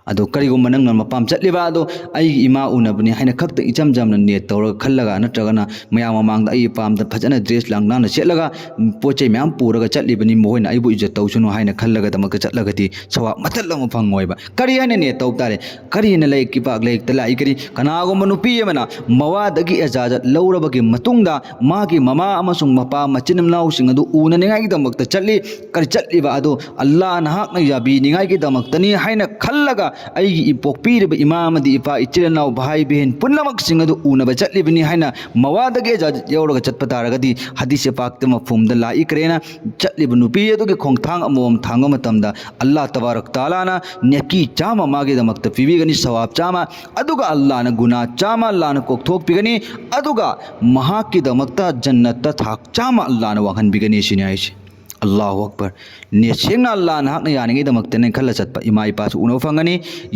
ꯑꯗꯣ ꯀꯔꯤꯒꯨꯝꯕ ꯅꯪꯅ ꯃꯄꯥꯝ ꯆꯠꯂꯤꯕ ꯑꯗꯣ ꯑꯩꯒꯤ ꯏꯃꯥ ꯎꯅꯕꯅꯤ ꯍꯥꯏꯅ ꯈꯛꯇ ꯏꯆꯝ ꯆꯝꯅ ꯅꯤꯌꯠ ꯇꯧꯔꯒ ꯈꯜꯂꯒ, ꯅꯠꯇ꯭ꯔꯒꯅ ꯃꯌꯥꯝ ꯃꯃꯥꯡꯗ ꯑꯩ ꯏꯄꯥꯝꯗ ꯐꯖꯅ ꯗ꯭ꯔꯦꯁ ꯂꯥꯡ ꯅꯥꯟꯅ ꯁꯦꯠꯂꯒ, ꯄꯣꯠ ꯆꯩ ꯃꯌꯥꯝ ꯄꯨꯔꯒ ꯆꯠꯂꯤꯕꯅꯤ, ꯃꯈꯣꯏꯅ ꯑꯩꯕꯨ ꯏꯖꯠ ꯇꯧꯁꯅꯨ ꯍꯥꯏꯅ ꯈꯜꯂꯒꯗꯃꯛꯇ ꯆꯠꯂꯒꯗꯤ ꯁꯋꯥꯕ ꯃꯇꯠ ꯑꯃ ꯐꯪꯉꯣꯏꯕ꯫ ꯀꯔꯤ ꯍꯥꯏꯅ ꯅꯤꯌꯠ ꯇꯧꯕ ꯇꯥꯔꯦ? ꯀꯔꯤ ꯍꯥꯏꯅ ꯂꯥꯏꯔꯤꯛꯀꯤ ꯄꯥꯛ ꯂꯥꯏꯔꯤꯛꯇ ꯂꯥꯛꯏ? ꯀꯔꯤ, ꯀꯅꯥꯒꯨꯝꯕ ꯅꯨꯄꯤ ꯑꯃꯅ ꯃꯋꯥꯗꯒꯤ ꯏꯖꯥꯖꯠ ꯂꯧꯔꯕꯒꯤ ꯃꯇꯨꯡꯗ ꯃꯥꯒꯤ ꯃꯃꯥ ꯑꯃꯁꯨꯡ ꯃꯄꯥ, ꯃꯆꯤꯟ ꯃꯅꯥꯎꯁꯤꯡ ꯑꯗꯨ ꯎꯅꯅꯤꯡꯉꯥꯏꯒꯤꯗꯃꯛꯇ ꯆꯠꯂꯤ꯫ ꯀꯔꯤ ꯆꯠꯂꯤꯕ ꯑꯗꯨ? ꯑꯜꯂꯥ ꯅꯍꯥꯛꯅ ꯌꯥꯕꯤꯅꯤꯡꯉꯥꯏꯒꯤꯗꯃꯛꯇꯅꯤ ꯍꯥꯏꯅ ꯈꯜꯂꯒ, ꯑꯩꯒꯤ ꯏ-, ꯄꯣꯛꯄꯤꯔꯤꯕ ꯏꯃꯥ ꯑꯃꯗꯤ ꯏꯄꯥ, ꯏꯆꯤꯜ ꯏꯅꯥꯎ, ꯚꯥꯏ ꯕꯦꯍꯦꯟ ꯄꯨꯝꯅꯃꯛꯁꯤꯡ ꯑꯗꯨ ꯎꯅꯕ ꯆꯠꯂꯤꯕꯅꯤ ꯍꯥꯏꯅ ꯃꯋꯥꯗꯒꯤ ꯏꯖꯥꯖꯠ ꯂꯧꯔꯒ ꯆꯠꯄ ꯇꯥꯔꯒꯗꯤ, ꯍꯗꯤꯁ ꯄꯥꯛꯇ ꯃꯐꯍꯨꯝꯗ ꯂꯥꯛꯏ꯫ ꯀꯔꯤꯅ ꯆꯠꯂꯤꯕ ꯅꯨꯄꯤ ꯑꯗꯨꯒꯤ ꯈꯣꯡꯊꯥꯡ ꯑꯃꯃꯝ ꯊꯥꯡꯕ ꯃꯇꯝꯗ, ꯑꯜꯂꯥ ꯇꯕꯥꯔꯛ ꯇꯥꯂꯥꯅ ꯅꯦꯀꯤ ꯆꯥꯝꯃ ꯃꯥꯒꯤꯗꯃꯛꯇ ꯄꯤꯕꯤꯒꯅꯤ, ꯁꯋꯥꯕ ꯆꯥꯝꯃ, ꯑꯗꯨꯒ ꯑꯜꯂꯥꯅ ꯒꯨꯅꯥ ꯆꯥꯝꯃ ꯑꯜꯂꯥꯅ ꯀꯣꯛꯊꯣꯛꯄꯤꯒꯅꯤ, ꯑꯗꯨꯒ ꯃꯍꯥꯛꯀꯤꯗꯃꯛꯇ ꯖꯟꯅꯠꯇ ꯊꯥꯛ ꯆꯥꯝꯃ ꯑꯜꯂꯥꯅ ꯋꯥꯡꯍꯟꯕꯤꯒꯅꯤ ꯁꯤꯅꯤ ꯍꯥꯏꯁꯦ꯫ ꯑꯜꯂꯥꯍꯨ ꯑꯛꯕꯔ꯫ ꯅꯦꯠ ꯁꯦꯡꯅ ꯑꯜꯂꯥꯅ ꯅꯍꯥꯛꯅ ꯌꯥꯅꯤꯡꯉꯤꯗꯃꯛꯇꯅꯦ ꯈꯜꯂ ꯆꯠꯄ꯫ ꯏꯃꯥ ꯏꯄꯥꯁꯨ ꯎꯅꯕ ꯐꯪꯒꯅꯤ,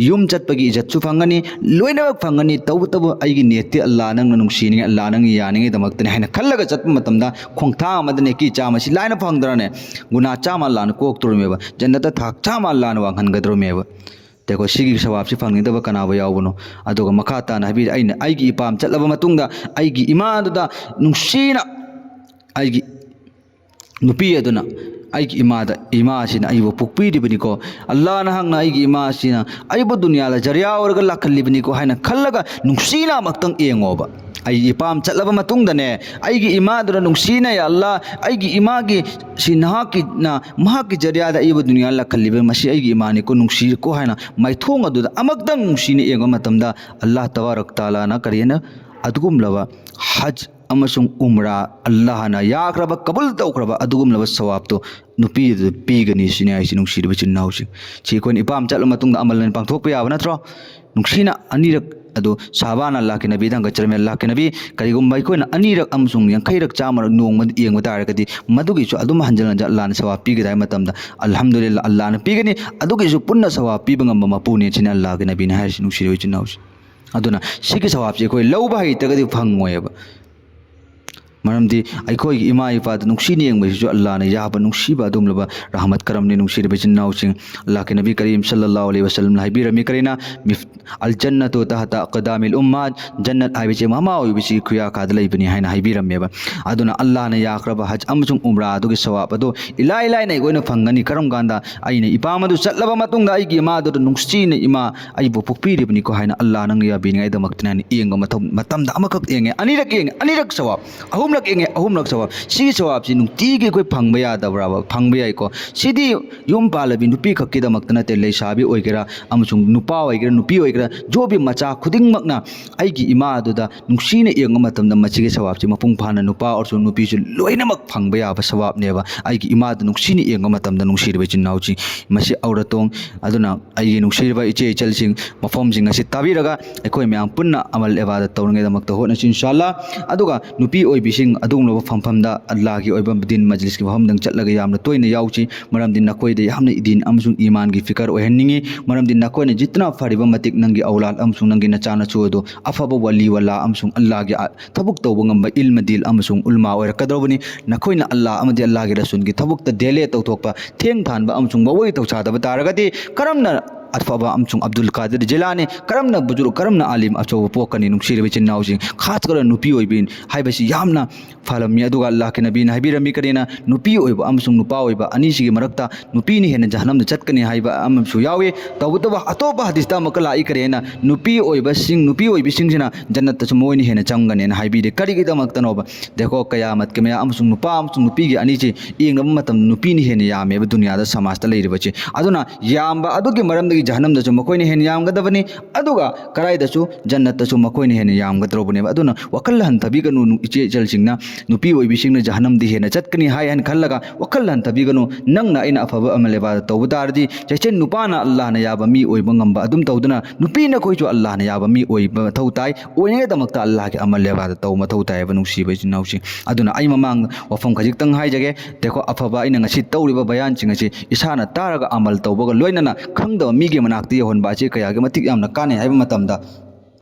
ꯌꯨꯝ ꯆꯠꯄꯒꯤ ꯏꯖꯠꯁꯨ ꯐꯪꯒꯅꯤ, ꯂꯣꯏꯅꯃꯛ ꯐꯪꯒꯅꯤ꯫ ꯇꯧꯕꯇꯕꯨ ꯑꯩꯒꯤ ꯅꯦꯠꯇꯤ ꯑꯜꯂꯥ ꯅꯪꯅ ꯅꯨꯡꯁꯤꯅꯤꯡꯉꯦ, ꯑꯜꯂꯥ ꯅꯪꯒꯤ ꯌꯥꯅꯤꯡꯉꯤꯗꯃꯛꯇꯅꯦ ꯍꯥꯏꯅ ꯈꯜꯂꯒ ꯆꯠꯄ ꯃꯇꯝꯗ ꯈꯣꯡꯊꯥꯡ ꯑꯃꯗ ꯅꯦꯀꯤ ꯆꯥꯝꯃ ꯁꯤ ꯂꯥꯏꯅ ꯐꯪꯗ꯭ꯔꯅꯦ? ꯒꯨꯅꯥ ꯆꯥꯝꯃ ꯑꯜꯂꯥꯅ ꯀꯣꯛꯇꯣꯔꯤꯃꯦꯕ, ꯖꯟꯅꯠꯇ ꯊꯥꯛ ꯆꯥꯝꯃ ꯑꯜꯂꯥꯅ ꯋꯥꯡꯍꯟꯒꯗꯧꯔꯤꯃꯦꯕ꯫ ꯑꯩꯈꯣꯏ ꯁꯤꯒꯤ ꯁꯋꯥꯕꯁꯤ ꯐꯪꯅꯤꯡꯗꯕ ꯀꯅꯥꯕꯨ ꯌꯥꯎꯕꯅꯣ? ꯑꯗꯨꯒ ꯃꯈꯥ ꯇꯥꯅ ꯍꯥꯏꯕꯤꯔꯦ, ꯑꯩꯅ ꯑꯩꯒꯤ ꯏꯄꯥꯝ ꯆꯠꯂꯕ ꯃꯇꯨꯡꯗ ꯑꯩꯒꯤ ꯏꯃꯥꯗꯨꯗ ꯅꯨꯡꯁꯤꯅ ꯑꯩꯒꯤ ꯅꯨꯄꯤ ꯑꯗꯨꯅ ꯑꯩꯒꯤ ꯏꯃꯥꯗ, "ꯏꯃꯥꯁꯤꯅ ꯑꯩꯕꯨ ꯄꯣꯛꯄꯤꯔꯤꯕꯅꯤꯀꯣ, ꯑꯜꯂꯥꯍꯅ ꯍꯛꯅ ꯑꯩꯒꯤ ꯏꯃꯥꯁꯤꯅ ꯑꯩꯕꯨ ꯗꯨꯅꯤꯌꯥꯗ ꯖꯔꯤꯌꯥ ꯑꯣꯏꯔꯒ ꯂꯥꯛꯍꯜꯂꯤꯕꯅꯤꯀꯣ" ꯍꯥꯏꯅ ꯈꯜꯂꯒ ꯅꯨꯡꯁꯤꯅ ꯑꯃꯨꯛꯇꯪ ꯌꯦꯡꯉꯣꯕ꯫ ꯑꯩꯒꯤ ꯏꯄꯥꯝ ꯆꯠꯂꯕ ꯃꯇꯨꯡꯗꯅꯦ, ꯑꯩꯒꯤ ꯏꯃꯥꯗꯨꯅ ꯅꯨꯡꯁꯤꯅ, "ꯌꯥ ꯑꯜꯂꯥ, ꯑꯩꯒꯤ ꯏꯃꯥꯒꯤ ꯁꯤ ꯅꯍꯥꯛꯀꯤꯅ, ꯃꯍꯥꯛꯀꯤ ꯖꯔꯤꯌꯥꯗ ꯑꯩꯕꯨ ꯗꯨꯅꯤꯌꯥ ꯂꯥꯛꯍꯜꯂꯤꯕ, ꯃꯁꯤ ꯑꯩꯒꯤ ꯏꯃꯥꯅꯤꯀꯣ, ꯅꯨꯡꯁꯤꯀꯣ" ꯍꯥꯏꯅ ꯃꯥꯏꯊꯣꯡ ꯑꯗꯨꯗ ꯑꯃꯨꯛꯇꯪ ꯅꯨꯡꯁꯤꯅ ꯌꯦꯡꯕ ꯃꯇꯝꯗ, ꯑꯜꯂꯥꯍ ꯇꯕꯥꯔꯛ ꯇꯥꯂꯥꯅ ꯀꯔꯤꯅ ꯑꯗꯨꯒꯨꯝꯂꯕ ꯍꯖ ꯑꯃꯁꯨꯡ ꯎꯝꯔꯥ ꯑꯜꯂꯥꯍꯅ ꯌꯥꯈ꯭ꯔꯕ, ꯀꯕꯨꯜ ꯇꯧꯈ꯭ꯔꯕ ꯑꯗꯨꯒꯨꯝꯂꯕ ꯁꯋꯥꯕꯇꯣ ꯅꯨꯄꯤ ꯑꯗꯨꯗ ꯄꯤꯒꯅꯤ ꯁꯤꯅꯤ ꯍꯥꯏꯁꯤ, ꯅꯨꯡꯁꯤꯔꯤꯕ ꯏꯆꯤꯟ ꯏꯅꯥꯎꯁꯤꯡ꯫ ꯁꯤ ꯑꯩꯈꯣꯏꯅ ꯏꯄꯥꯝ ꯆꯠꯂ ꯃꯇꯨꯡꯗ ꯑꯃꯜ ꯑꯣꯏꯅ ꯄꯥꯡꯊꯣꯛꯄ ꯌꯥꯕ ꯅꯠꯇ꯭ꯔꯣ? ꯅꯨꯡꯁꯤꯅ ꯑꯅꯤꯔꯛ ꯑꯗꯨ ꯁꯥꯍꯕꯥꯅ ꯑꯜꯂꯥꯍꯀꯤ ꯅꯕꯤꯗ ꯍꯪꯒꯠꯆꯔꯝꯃꯤ, "ꯑꯜꯂꯥꯍꯀꯤ ꯅꯕꯤ, ꯀꯔꯤꯒꯨꯝꯕ ꯑꯩꯈꯣꯏꯅ ꯑꯅꯤꯔꯛ ꯑꯃꯁꯨꯡ ꯌꯥꯡꯈꯩꯔꯛ, ꯆꯥꯝꯃꯔꯛ ꯅꯣꯡꯃꯗ ꯌꯦꯡꯕ ꯇꯥꯔꯒꯗꯤ, ꯃꯗꯨꯒꯤꯁꯨ ꯑꯗꯨꯝ ꯍꯟꯖꯤꯟ ꯍꯟꯖꯤꯟ ꯑꯜꯂꯥꯍꯅ ꯁꯋꯥꯕ ꯄꯤꯒꯗ꯭ꯔꯥ?" ꯍꯥꯏꯕ ꯃꯇꯝꯗ, "ꯑꯜꯍꯝꯗꯨꯂꯤꯜꯂꯥꯍ, ꯑꯜꯂꯥꯍꯅ ꯄꯤꯒꯅꯤ, ꯑꯗꯨꯒꯤꯁꯨ ꯄꯨꯟꯅ ꯁꯋꯥꯕ ꯄꯤꯕ ꯉꯝꯕ ꯃꯄꯨꯅꯤ" ꯁꯤꯅꯤ ꯑꯜꯂꯥꯍꯀꯤ ꯅꯕꯤꯅ ꯍꯥꯏꯔꯤꯁꯤ, ꯅꯨꯡꯁꯤꯔꯤꯕ ꯏꯆꯤꯟ ꯏꯅꯥꯎꯁꯤꯡ꯫ ꯑꯗꯨꯅ ꯁꯤꯒꯤ ꯁꯋꯥꯕꯁꯤ ꯑꯩꯈꯣꯏ ꯂꯧꯕ ꯍꯩꯇ꯭ꯔꯒꯗꯤ ꯐꯪꯉꯣꯏꯕ꯫ ꯃꯔꯝꯗꯤ ꯑꯩꯈꯣꯏꯒꯤ ꯏꯃꯥ ꯏꯄꯥꯗ ꯅꯨꯡꯁꯤꯅ ꯌꯦꯡꯕꯁꯤꯁꯨ ꯑꯜꯂꯥꯍꯅ ꯌꯥꯕ ꯅꯨꯡꯁꯤꯕ ꯑꯗꯨꯒꯨꯝꯂꯕ ꯔꯍꯃꯠ ꯀꯔꯝꯅꯤ, ꯅꯨꯡꯁꯤꯔꯤꯕ ꯏꯆꯤꯟ ꯏꯅꯥꯎꯁꯤꯡ꯫ ꯑꯜꯂꯥꯍꯀꯤ ꯅꯕꯤ ꯀꯔꯤꯝ ꯁꯜꯂꯜꯂꯥꯍꯨ ꯑꯂꯩꯍꯤ ꯋꯁꯜꯂꯝꯅ ꯍꯥꯏꯕꯤꯔꯝꯃꯤ, ꯀꯔꯤꯅ? "ꯃꯤꯐ-, ꯑꯜ ꯖꯟꯅꯇꯨ ꯇꯍꯇ ꯑꯛꯗꯥꯃꯤꯜ ꯎꯝꯃꯥꯠ", ꯖꯟꯅꯠ ꯍꯥꯏꯕꯁꯤ ꯃꯃꯥ ꯑꯣꯏꯕꯁꯤ ꯈꯨꯌꯥꯈꯥꯗ ꯂꯩꯕꯅꯤ ꯍꯥꯏꯅ ꯍꯥꯏꯕꯤꯔꯝꯃꯦꯕ꯫ ꯑꯗꯨꯅ ꯑꯜꯂꯥꯍꯅ ꯌꯥꯈ꯭ꯔꯕ ꯍꯖ ꯑꯃꯁꯨꯡ ꯎꯝꯔꯥ ꯑꯗꯨꯒꯤ ꯁꯋꯥꯕ ꯑꯗꯨ ꯏꯂꯥꯏ ꯂꯥꯏꯅ ꯑꯩꯈꯣꯏꯅ ꯐꯪꯒꯅꯤ꯫ ꯀꯔꯝ ꯀꯥꯟꯗ? ꯑꯩꯅ ꯏꯄꯥꯝ ꯑꯗꯨ ꯆꯠꯂꯕ ꯃꯇꯨꯡꯗ ꯑꯩꯒꯤ ꯏꯃꯥꯗꯨꯗ ꯅꯨꯡꯁꯤꯅ, "ꯏꯃꯥ, ꯑꯩꯕꯨ ꯄꯣꯛꯄꯤꯔꯤꯕꯅꯤꯀꯣ" ꯍꯥꯏꯅ ꯑꯜꯂꯥꯍ ꯅꯪꯅ ꯌꯥꯕꯤꯅꯤꯡꯉꯥꯏꯗꯃꯛꯇꯅꯤ ꯍꯥꯏꯅ ꯌꯦꯡꯕ ꯃꯊꯧ-, ꯃꯇꯝꯗ ꯑꯃꯈꯛ ꯌꯦꯡꯉꯦ, ꯑꯅꯤꯔꯛ ꯌꯦꯡꯉꯦ, ꯑꯅꯤꯔꯛ ꯁꯋꯥꯕ, ꯑꯍꯨꯝꯂꯛ ꯌꯦꯡꯉꯦ, ꯑꯍꯨꯝꯂꯛ ꯁꯋꯥꯕ꯫ ꯁꯤꯒꯤ ꯁꯋꯥꯕꯁꯤ ꯅꯨꯡꯇꯤꯒꯤ ꯑꯩꯈꯣꯏ ꯐꯪꯕ ꯌꯥꯗꯕ꯭ꯔꯥꯕ? ꯐꯪꯕ ꯌꯥꯏꯀꯣ꯫ ꯁꯤꯗꯤ ꯌꯨꯝ ꯄꯥꯜꯂꯕꯤ ꯅꯨꯄꯤ ꯈꯛꯀꯤꯗꯃꯛꯇ ꯅꯠꯇꯦ, ꯂꯩꯁꯥꯕꯤ ꯑꯣꯏꯒꯦꯔꯥ ꯑꯃꯁꯨꯡ ꯅꯨꯄꯥ ꯑꯣꯏꯒꯦꯔꯥ, ꯅꯨꯄꯤ ꯑꯣꯏꯒꯦꯔꯥ, ꯖꯣꯕꯤ ꯃꯆꯥ ꯈꯨꯗꯤꯡꯃꯛꯅ ꯑꯩꯒꯤ ꯏꯃꯥ ꯑꯗꯨꯗ ꯅꯨꯡꯁꯤꯅ ꯌꯦꯡꯕ ꯃꯇꯝꯗ ꯃꯁꯤꯒꯤ ꯁꯋꯥꯕꯁꯤ ꯃꯄꯨꯡ ꯐꯥꯅ ꯅꯨꯄꯥ ꯑꯣꯏꯔꯁꯨ ꯅꯨꯄꯤꯁꯨ ꯂꯣꯏꯅꯃꯛ ꯐꯪꯕ ꯌꯥꯕ ꯁꯋꯥꯕꯅꯦꯕ꯫ ꯑꯩꯒꯤ ꯏꯃꯥꯗ ꯅꯨꯡꯁꯤꯅ ꯌꯦꯡꯕ ꯃꯇꯝꯗ, ꯅꯨꯡꯁꯤꯔꯤꯕ ꯏꯆꯤꯟ ꯏꯅꯥꯎꯁꯤꯡ, ꯃꯁꯤ ꯑꯧꯔꯇꯣꯡ꯫ ꯑꯗꯨꯅ ꯑꯩꯒꯤ ꯅꯨꯡꯁꯤꯔꯤꯕ ꯏꯆꯦ ꯏꯆꯜꯁꯤꯡ, ꯃꯐꯝꯁꯤꯡ ꯑꯁꯤ ꯇꯥꯕꯤꯔꯒ ꯑꯩꯈꯣꯏ ꯃꯌꯥꯝ ꯄꯨꯟꯅ ꯑꯃꯜ ꯏꯕꯥꯗꯠ ꯇꯧꯅꯉꯩꯗꯃꯛꯇ ꯍꯣꯠꯅꯁꯤ ꯏꯟꯁꯥ ꯑꯜꯂꯥ꯫ ꯑꯗꯨꯒ ꯅꯨꯄꯤ ꯑꯣꯏꯕꯤꯁꯤꯡ ꯑꯗꯨꯒꯨꯝꯂꯕ ꯐꯝꯐꯝꯗ, ꯑꯜꯂꯥꯍꯒꯤ ꯑꯣꯏꯕ ꯗꯤꯟ ꯃꯖꯂꯤꯁꯀꯤ ꯃꯐꯝꯗꯪ ꯆꯠꯂꯒ ꯌꯥꯝꯅ ꯇꯣꯏꯅ ꯌꯥꯎꯁꯤ, ꯃꯔꯝꯗꯤ ꯅꯈꯣꯏꯗ ꯌꯥꯝꯅ ꯗꯤꯟ ꯑꯃꯁꯨꯡ ꯏꯃꯥꯟꯒꯤ ꯐꯤꯀꯔ ꯑꯣꯏꯍꯟꯅꯤꯡꯉꯤ꯫ ꯃꯔꯝꯗꯤ ꯅꯈꯣꯏꯅ ꯖꯤꯠꯇꯅ ꯐꯔꯤꯕ ꯃꯇꯤꯛ ꯅꯪꯒꯤ ꯑꯧꯂꯥꯗ ꯑꯃꯁꯨꯡ ꯅꯪꯒꯤ ꯅꯆꯥꯅꯁꯨ ꯑꯗꯨ ꯑꯐꯕ ꯋꯥꯂꯤ ꯋꯥꯂꯥ ꯑꯃꯁꯨꯡ ꯑꯜꯂꯥꯍꯒꯤ ꯑ-, ꯊꯕꯛ ꯇꯧꯕ ꯉꯝꯕ ꯏꯜꯃ ꯗꯤꯜ ꯑꯃꯁꯨꯡ ꯎꯜꯃꯥ ꯑꯣꯏꯔꯛꯀꯗꯧꯕꯅꯤ꯫ ꯅꯈꯣꯏꯅ ꯑꯜꯂꯥꯍ ꯑꯃꯗꯤ ꯑꯜꯂꯥꯍꯒꯤ ꯔꯁꯨꯜꯒꯤ ꯊꯕꯛꯇ ꯗꯦꯂꯦ ꯇꯧꯊꯣꯛꯄ, ꯊꯦꯡ ꯊꯥꯟꯕ ꯑꯃꯁꯨꯡ ꯃꯋꯣꯏ ꯊꯧꯁꯥꯗꯕ ꯇꯥꯔꯒꯗꯤ, ꯀꯔꯝꯅ ꯑꯐꯕ ꯑꯃꯁꯨꯡ ꯑꯕꯗꯨꯜ ꯀꯥꯗꯤꯔ ꯖꯤꯂꯥꯅꯤ, ꯀꯔꯝꯅ ꯕꯨꯖꯨꯔꯒ, ꯀꯔꯝꯅ ꯑꯥꯂꯤꯝ ꯑꯆꯧꯕ ꯄꯣꯛꯀꯅꯤ? ꯅꯨꯡꯁꯤꯔꯕ ꯏꯆꯤꯟ ꯏꯅꯥꯎꯁꯤꯡ, ꯈꯥꯁ ꯀꯔ ꯅꯨꯄꯤ ꯑꯣꯏꯕꯤ ꯍꯥꯏꯕꯁꯤ ꯌꯥꯝꯅ ꯐꯔꯝꯃꯤ꯫ ꯑꯗꯨꯒ ꯑꯜꯂꯥꯍꯀꯤ ꯅꯕꯤꯅ ꯍꯥꯏꯕꯤꯔꯝꯃꯤ ꯀꯔꯤꯅ? ꯅꯨꯄꯤ ꯑꯣꯏꯕ ꯑꯃꯁꯨꯡ ꯅꯨꯄꯥ ꯑꯣꯏꯕ ꯑꯅꯤꯁꯤꯒꯤ ꯃꯔꯛꯇ ꯅꯨꯄꯤꯅ ꯍꯦꯟꯅ ꯖꯍꯟꯅꯝꯗ ꯆꯠꯀꯅꯤ ꯍꯥꯏꯕ ꯑꯃꯁꯨ ꯌꯥꯎꯏ꯫ ꯇꯧꯕꯇꯕꯨ ꯑꯇꯣꯞꯄ ꯍꯗꯤꯁꯇ ꯑꯃꯨꯛꯀ ꯂꯥꯛꯏ ꯀꯔꯤꯅ? ꯅꯨꯄꯤ ꯑꯣꯏꯕꯁꯤꯡ, ꯅꯨꯄꯤ ꯑꯣꯏꯕꯤꯁꯤꯡꯁꯤꯅ ꯖꯟꯅꯠꯇꯁꯨ ꯃꯣꯏꯅ ꯍꯦꯟꯅ ꯆꯪꯒꯅꯦꯅ ꯍꯥꯏꯕꯤꯔꯦ꯫ ꯀꯔꯤꯒꯤꯗꯃꯛꯇꯅꯣꯕ? ꯗꯦꯈꯣ, ꯀꯌꯥꯃꯠꯀꯤ ꯃꯌꯥꯝ ꯑꯃꯁꯨꯡ ꯅꯨꯄꯥ ꯑꯃꯁꯨꯡ ꯅꯨꯄꯤꯒꯤ ꯑꯅꯤꯁꯤ ꯌꯦꯡꯅꯕ ꯃꯇꯝꯗ ꯅꯨꯄꯤꯅ ꯍꯦꯟꯅ ꯌꯥꯝꯃꯦꯕ ꯗꯨꯅꯤꯌꯥꯗ, ꯁꯃꯥꯖꯇ ꯂꯩꯔꯤꯕꯁꯤ꯫ ꯑꯗꯨꯅ ꯌꯥꯝꯕ ꯑꯗꯨꯒꯤ ꯃꯔꯝꯗꯒꯤ ꯖꯍꯟꯅꯝꯗꯁꯨ ꯃꯈꯣꯏꯅ ꯍꯦꯟꯅ ꯌꯥꯝꯒꯗꯕꯅꯤ, ꯑꯗꯨꯒ ꯀꯗꯥꯏꯗꯁꯨ? ꯖꯟꯅꯠꯇꯁꯨ ꯃꯈꯣꯏꯅ ꯍꯦꯟꯅ ꯌꯥꯝꯒꯗꯧꯔꯕꯅꯦꯕ꯫ ꯑꯗꯨꯅ ꯋꯥꯈꯜ ꯍꯟꯊꯕꯤꯒꯅꯨ, ꯅꯨ-, ꯏꯆꯦ ꯏꯆꯜꯁꯤꯡꯅ ꯅꯨꯄꯤ ꯑꯣꯏꯕꯤꯁꯤꯡꯅ ꯖꯍꯟꯅꯝꯗꯤ ꯍꯦꯟꯅ ꯆꯠꯀꯅꯤ ꯍꯥꯏ ꯍꯥꯏꯅ ꯈꯜꯂꯒ ꯋꯥꯈꯜ ꯍꯟꯊꯕꯤꯒꯅꯨ꯫ ꯅꯪꯅ ꯑꯩꯅ ꯑꯐꯕ ꯑꯃ ꯂꯦꯕꯥꯗ ꯇꯧꯕ ꯇꯥꯔꯗꯤ, ꯆꯦꯆꯟ ꯅꯨꯄꯥꯅ ꯑꯜꯂꯥꯍꯅ ꯌꯥꯕ ꯃꯤ ꯑꯣꯏꯕ ꯉꯝꯕ ꯑꯗꯨꯝ ꯇꯧꯗꯨꯅ ꯅꯨꯄꯤꯅ ꯑꯩꯈꯣꯏꯁꯨ ꯑꯜꯂꯥꯍꯅ ꯌꯥꯕ ꯃꯤ ꯑꯣꯏꯕ ꯃꯊꯧ ꯇꯥꯏ꯫ ꯑꯣꯏꯅꯉꯩꯗꯃꯛꯇ ꯑꯜꯂꯥꯍꯒꯤ ꯑꯃꯜ ꯂꯦꯕꯥꯗ ꯇꯧꯕ ꯃꯊꯧ ꯇꯥꯏ ꯍꯥꯏꯕ, ꯅꯨꯡꯁꯤꯕ ꯏꯆꯤꯟ ꯏꯅꯥꯎꯁꯤꯡ꯫ ꯑꯗꯨꯅ ꯑꯩ ꯃꯃꯥꯡ ꯋꯥꯐꯝ ꯈꯖꯤꯛꯇꯪ ꯍꯥꯏꯖꯒꯦ꯫ ꯗꯦꯈꯣ, ꯑꯐꯕ ꯑꯩꯅ ꯉꯁꯤ ꯇꯧꯔꯤꯕ ꯕꯌꯥꯟꯁꯤꯡ ꯑꯁꯤ ꯏꯁꯥꯅ ꯇꯥꯔꯒ ꯑꯃꯜ ꯇꯧꯕꯒ ꯂꯣꯏꯅꯅ ꯈꯪꯗꯕ ꯃꯤꯒꯤ ꯃꯅꯥꯛꯇ ꯌꯧꯍꯟꯕ ꯑꯁꯤ ꯀꯌꯥꯒꯤ ꯃꯇꯤꯛ ꯌꯥꯝꯅ ꯀꯥꯟꯅꯩ ꯍꯥꯏꯕ ꯃꯇꯝꯗ,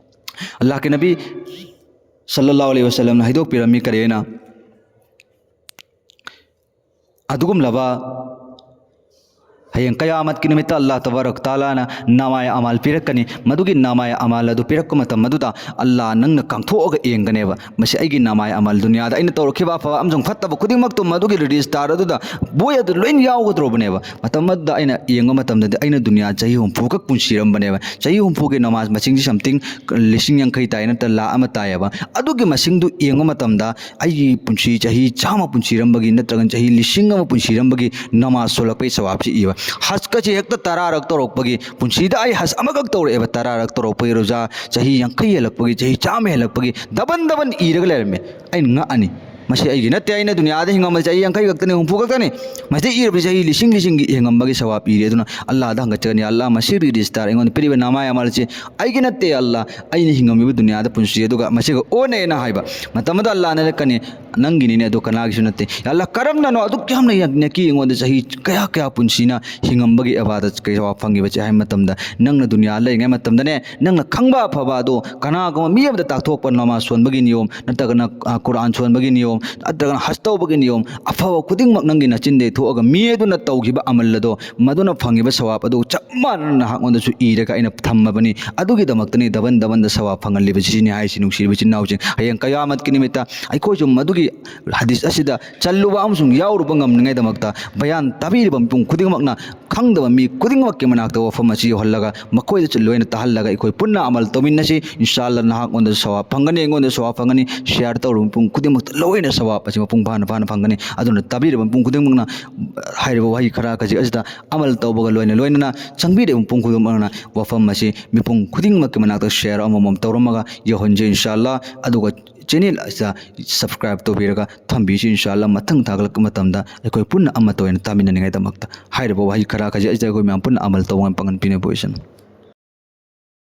ꯑꯜꯂꯥꯍꯀꯤ ꯅꯕꯤ ꯁꯜꯂꯜꯂꯥꯍꯨ ꯑꯂꯩꯍꯤ ꯋꯥꯁꯜꯂꯝꯅ ꯍꯥꯏꯗꯣꯛꯄꯤꯔꯝꯃꯤ ꯀꯔꯤꯅ? ꯑꯗꯨꯒꯨꯝꯂꯕ ꯍꯌꯦꯡ ꯀꯌꯥꯃꯠꯀꯤ ꯅꯨꯃꯤꯠꯇ ꯑꯜꯂꯥꯍ ꯇꯕꯥꯔꯛ ꯇꯥꯂꯥꯅ ꯅꯃꯥꯏ ꯑꯃꯥꯜ ꯄꯤꯔꯛꯀꯅꯤ꯫ ꯃꯗꯨꯒꯤ ꯅꯃꯥꯏ ꯑꯃꯥꯜ ꯑꯗꯨ ꯄꯤꯔꯛꯄ ꯃꯇꯝ ꯑꯗꯨꯗ ꯑꯜꯂꯥꯍ ꯅꯪꯅ ꯀꯥꯡꯊꯣꯛꯑꯒ ꯌꯦꯡꯒꯅꯦꯕ꯫ ꯃꯁꯤ ꯑꯩꯒꯤ ꯅꯃꯥꯏ ꯑꯃꯥꯜ, ꯗꯨꯅꯤꯌꯥꯗ ꯑꯩꯅ ꯇꯧꯔꯛꯈꯤꯕ ꯑꯐꯕ ꯑꯃꯁꯨꯡ ꯐꯠꯇꯕ ꯈꯨꯗꯤꯡꯃꯛꯇꯨ ꯃꯗꯨꯒꯤ ꯔꯦꯖꯤꯁꯇꯥꯔ ꯑꯗꯨꯗ, ꯕꯣꯏ ꯑꯗꯨ ꯂꯣꯏꯅ ꯌꯥꯎꯒꯗꯧꯔꯕꯅꯦꯕ꯫ ꯃꯇꯝ ꯑꯗꯨꯗ ꯑꯩꯅ ꯌꯦꯡꯕ ꯃꯇꯝꯗꯗꯤ ꯑꯩꯅ ꯗꯨꯅꯤꯌꯥ ꯆꯍꯤ ꯍꯨꯝꯐꯨ ꯈꯛ ꯄꯨꯟꯁꯤꯔꯝꯕꯅꯦꯕ꯫ ꯆꯍꯤ ꯍꯨꯝꯐꯨꯒꯤ ꯅꯃꯥꯖ ꯃꯁꯤꯡꯁꯤ something ꯂꯤꯁꯤꯡ ꯌꯥꯡꯈꯩ ꯇꯥꯏ, ꯅꯠꯇ꯭ꯔ ꯂꯥꯈ ꯑꯃ ꯇꯥꯏꯌꯦꯕ꯫ ꯑꯗꯨꯒꯤ ꯃꯁꯤꯡꯗꯨ ꯌꯦꯡꯕ ꯃꯇꯝꯗ ꯑꯩꯒꯤ ꯄꯨꯟꯁꯤ ꯆꯍꯤ ꯆꯥꯝꯃ ꯄꯨꯟꯁꯤꯔꯝꯕꯒꯤ ꯅꯠꯇ꯭ꯔꯒꯅ ꯆꯍꯤ ꯂꯤꯁꯤꯡ ꯑꯃ ꯄꯨꯟꯁꯤꯔꯝꯕꯒꯤ ꯅꯃꯥꯖ ꯁꯣꯜꯂꯛꯄꯒꯤ ꯁꯋꯥꯕꯁꯤ ꯏꯕ꯫ ꯍꯖꯀꯁꯤ ꯍꯦꯛꯇ ꯇꯔꯥꯔꯛ ꯇꯧꯔꯛꯄꯒꯤ, ꯄꯨꯟꯁꯤꯗ ꯑꯩ ꯍꯖ ꯑꯃꯈꯛ ꯇꯧꯔꯛꯑꯦꯕ, ꯇꯔꯥꯔꯛ ꯇꯧꯔꯛꯄꯒꯤ, ꯔꯣꯖꯥ ꯆꯍꯤ ꯌꯥꯡꯈꯩ ꯍꯦꯜꯂꯛꯄꯒꯤ, ꯆꯍꯤ ꯆꯥꯝꯃ ꯍꯦꯜꯂꯛꯄꯒꯤ ꯗꯕꯟ ꯗꯕꯟ ꯏꯔꯒ ꯂꯩꯔꯝꯃꯦ꯫ ꯑꯩꯅ ꯉꯛꯑꯅꯤ꯫ ꯃꯁꯤ ꯑꯩꯒꯤ ꯅꯠꯇꯦ, ꯑꯩꯅ ꯗꯨꯅꯤꯌꯥꯗ ꯍꯤꯡꯉꯝꯕ ꯆꯍꯤ ꯌꯥꯡꯈꯩ ꯈꯛꯇꯅꯤ, ꯍꯨꯝꯐꯨ ꯈꯛꯇꯅꯤ꯫ ꯃꯁꯤꯗ ꯏꯔꯕ ꯆꯍꯤ ꯂꯤꯁꯤꯡ ꯂꯤꯁꯤꯡꯒꯤ ꯍꯤꯡꯉꯝꯕꯒꯤ ꯁꯋꯥꯕ ꯏꯔꯦ꯫ ꯑꯗꯨꯅ ꯑꯜꯂꯥꯍꯗ ꯍꯪꯒꯠꯆꯒꯅꯤ, "ꯑꯜꯂꯥꯍ, ꯃꯁꯤ ꯔꯦꯖꯤꯁꯇꯥꯔ ꯑꯩꯉꯣꯟꯗ ꯄꯤꯔꯤꯕ ꯅꯃꯥꯏ ꯑꯃꯥꯜꯁꯤ ꯑꯩꯒꯤ ꯅꯠꯇꯦ ꯑꯜꯂꯥꯍ, ꯑꯩꯅ ꯍꯤꯡꯉꯝꯃꯤꯕ ꯗꯨꯅꯤꯌꯥꯗ ꯄꯨꯟꯁꯤ ꯑꯗꯨꯒ ꯃꯁꯤꯒ ꯑꯣꯟꯅꯩꯅ" ꯍꯥꯏꯕ꯫ ꯃꯇꯝ ꯑꯗꯨꯗ ꯑꯜꯂꯥꯍꯅ ꯍꯥꯏꯔꯛꯀꯅꯤ, ꯅꯪꯒꯤꯅꯤꯅꯦ, ꯑꯗꯣ ꯀꯅꯥꯒꯤꯁꯨ ꯅꯠꯇꯦ꯫ ꯌꯥ ꯑꯜꯂꯥꯍ, ꯀꯔꯝꯅꯅꯣ ꯑꯗꯨꯛ ꯌꯥꯝꯅ ꯌꯥꯝꯅꯀꯤ ꯑꯩꯉꯣꯟꯗ ꯆꯍꯤ ꯀꯌꯥ ꯀꯌꯥ ꯄꯨꯟꯁꯤꯅ ꯍꯤꯡꯉꯝꯕꯒꯤ ꯑꯕꯥꯗ ꯀꯩ ꯖꯋꯥꯕ ꯐꯪꯉꯤꯕꯁꯦ ꯍꯥꯏꯕ ꯃꯇꯝꯗ, ꯅꯪꯅ ꯗꯨꯅꯤꯌꯥ ꯂꯩꯔꯤꯉꯩ ꯃꯇꯝꯗꯅꯦ, ꯅꯪꯅ ꯈꯪꯕ ꯑꯐꯕ ꯑꯗꯣ ꯀꯅꯥꯒꯨꯝꯕ ꯃꯤ ꯑꯃꯗ ꯇꯥꯛꯊꯣꯛꯄ, ꯅꯃꯥꯖ ꯁꯣꯟꯕꯒꯤ ꯅꯤꯌꯣꯝ, ꯅꯠꯇ꯭ꯔꯒꯅ, ꯑ, ꯀꯨꯔꯥꯟ ꯁꯣꯟꯕꯒꯤ ꯅꯤꯌꯣꯝ, ꯅꯠꯇ꯭ꯔꯒꯅ ꯍꯖ ꯇꯧꯕꯒꯤ ꯅꯤꯌꯣꯝ, ꯑꯐꯕ ꯈꯨꯗꯤꯡꯃꯛ ꯅꯪꯒꯤ ꯅꯆꯤꯟꯗꯒꯤ ꯊꯣꯛꯑꯒ ꯃꯤ ꯑꯗꯨꯅ ꯇꯧꯈꯤꯕ ꯑꯃꯜ ꯑꯗꯣ, ꯃꯗꯨꯅ ꯐꯪꯉꯤꯕ ꯁꯋꯥꯕ ꯑꯗꯨ ꯆꯞ ꯃꯥꯟꯅꯅ ꯅꯍꯥꯛꯉꯣꯟꯗꯁꯨ ꯏꯔꯒ ꯑꯩꯅ ꯊꯝꯃꯕꯅꯤ꯫ ꯑꯗꯨꯒꯤꯗꯃꯛꯇꯅꯤ ꯗꯕꯟ ꯗꯕꯟꯗ ꯁꯋꯥꯕ ꯐꯪꯍꯜꯂꯤꯕꯁꯤꯅꯤ ꯍꯥꯏꯁꯤ, ꯅꯨꯡꯁꯤꯔꯤꯕ ꯏꯆꯤꯟ ꯏꯅꯥꯎꯁꯤꯡ꯫ ꯍꯌꯦꯡ ꯀꯌꯥꯃꯠꯀꯤ ꯅꯨꯃꯤꯠꯇ ꯑꯩꯈꯣꯏꯁꯨ ꯃꯗꯨꯒꯤ ꯍꯗꯤꯁ ꯑꯁꯤꯗ ꯆꯜꯂꯨꯕ ꯑꯃꯁꯨꯡ ꯌꯥꯎꯔꯨꯕ ꯉꯝꯅꯤꯡꯉꯥꯏꯗꯃꯛꯇ ꯕꯌꯥꯟ ꯇꯥꯕꯤꯔꯤꯕ ꯃꯤꯄꯨꯝ ꯈꯨꯗꯤꯡꯃꯛꯅ ꯈꯪꯗꯕ ꯃꯤ ꯈꯨꯗꯤꯡꯃꯛꯀꯤ ꯃꯅꯥꯛꯇ ꯋꯥꯐꯝ ꯑꯁꯤ ꯌꯧꯍꯜꯂꯒ, ꯃꯈꯣꯏꯗꯁꯨ ꯂꯣꯏꯅ ꯇꯥꯍꯜꯂꯒ, ꯑꯩꯈꯣꯏ ꯄꯨꯟꯅ ꯑꯃꯜ ꯇꯧꯃꯤꯟꯅꯁꯤ꯫ ꯏꯟꯁꯥ ꯑꯜꯂꯥ, ꯅꯍꯥꯛꯉꯣꯟꯗꯁꯨ ꯁꯋꯥꯕ ꯐꯪꯒꯅꯤ, ꯑꯩꯉꯣꯟꯗꯁꯨ ꯁꯋꯥꯕ ꯐꯪꯒꯅꯤ, ꯁꯤꯌꯥꯔ ꯇꯧꯔꯨꯕ ꯃꯤꯄꯨꯝ ꯈꯨꯗꯤꯡꯃꯛꯇ ꯂꯣꯏꯅ ꯁꯋꯥꯕ ꯑꯁꯤ ꯃꯄꯨꯡ ꯐꯥꯅ ꯐꯥꯅ ꯐꯪꯒꯅꯤ꯫ ꯑꯗꯨꯅ ꯇꯥꯕꯤꯔꯤꯕ ꯃꯤꯄꯨꯝ ꯈꯨꯗꯤꯡꯃꯛꯅ ꯍꯥꯏꯔꯤꯕ ꯋꯥꯍꯩ ꯈꯔ ꯈꯖꯤꯛ ꯑꯁꯤꯗ ꯑꯃꯜ ꯇꯧꯕꯒ ꯂꯣꯏꯅ ꯂꯣꯏꯅꯅ ꯆꯪꯕꯤꯔꯤꯕ ꯃꯤꯄꯨꯝ ꯈꯨꯗꯤꯡꯃꯛꯅ ꯋꯥꯐꯝ ꯑꯁꯤ ꯃꯤꯄꯨꯝ ꯈꯨꯗꯤꯡꯃꯛꯀꯤ ꯃꯅꯥꯛꯇ ꯁꯤꯌꯥꯔ ꯑꯃꯃꯝ ꯇꯧꯔꯝꯃꯒ ꯌꯧꯍꯟꯖꯩ, ꯏꯟꯁꯥ ꯑꯜꯂꯥ꯫ ꯑꯗꯨꯒ ꯆꯦꯅꯦꯜ ꯑꯁꯤꯗ ꯁꯕꯁꯀ꯭ꯔꯥꯏꯕ ꯇꯧꯕꯤꯔꯒ ꯊꯝꯕꯤꯁꯤ, ꯏꯟꯁꯥ ꯑꯜꯂꯥ꯫ ꯃꯊꯪ ꯊꯥꯒꯠꯂꯛꯄ ꯃꯇꯝꯗ ꯑꯩꯈꯣꯏ ꯄꯨꯟꯅ ꯑꯃꯠꯇ ꯑꯣꯏꯅ ꯇꯥꯃꯤꯟꯅꯅꯤꯡꯉꯥꯏꯗꯃꯛꯇ ꯍꯥꯏꯔꯤꯕ ꯋꯥꯍꯩ ꯈꯔ ꯈꯖꯤꯛ ꯑꯁꯤꯗ ꯑꯩꯈꯣꯏ ꯃꯌꯥꯝ ꯄꯨꯟꯅ ꯑꯃꯜ ꯇꯧꯕ ꯉꯝꯕ ꯄꯥꯡꯒꯜ ꯄꯤꯅꯕ ꯑꯣꯏꯁꯅꯨ꯫